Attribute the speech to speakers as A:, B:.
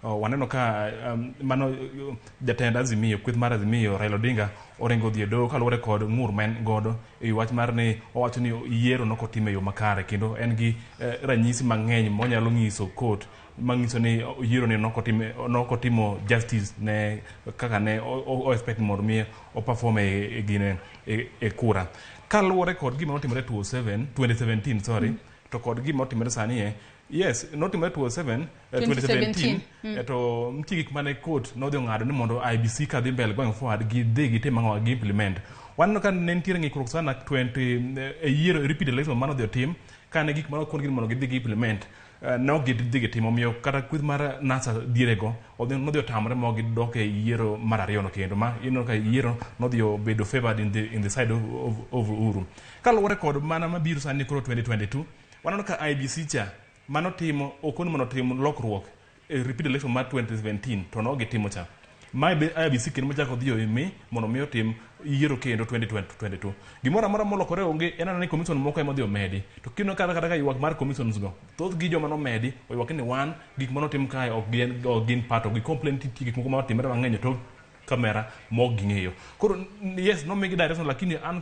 A: Waneno ka mano jatend Azimio, kweth mar Azimio, Raila Odinga oringo odhi e doho kaluwore kod ng'ur ma en godo e wach mar ni owacho ni yiero nok otim e yo makare, kendo en gi ranyisi mang'eny monyalo nyiso court manyiso ni yiero ni nok otimo justice ne kaka ne o expect mondo mi o perform e gine e kura. Kaluwore kod gima notimore 2007, 2017, sorry, to kod gima otimore sani e, yes, notimore 2007, 2017. To nitie gik mane court nodhi ong'ado ni mondo IEBC kadhi mbele, going forward, gidhi gitim ang'o, gi implement. Waneno ka ne nitiere ng'ikruok sana 20 e yiero, repeat election mane odhi otim, kane gik mane okon gi ni mondo gidhi gi implement, ne ok gidhi gitimo. Omiyo kata kweth mar NASA dierego nodhi otamore ma gidok e yiero mar ariyo no kendo, ma ineno ka yiero nodhi obedo favored in the side of Uhuru. Kaluwore kod mana mabiro sani koro 2022, waneno ka IEBC cha manotimo okoni mondo otim lokruok e repeat election mar 2017, to no gitimo cha. Mae be IEBC kendo mochako odhi omi mondo mi otim yiero kendo 2022. Gimoro amora molokore onge, en anena ni commission moko ema odhi omedi. To kineno kata ka ywak mar commissions go, thoth gi joma nomedi oywak ni wan gik manotim kae ok gin part of gi complain. Nitie gik moko ma otimore mang'eny e tok kamera mok ging'eyo. Koro yes, nomigi direction, lakini an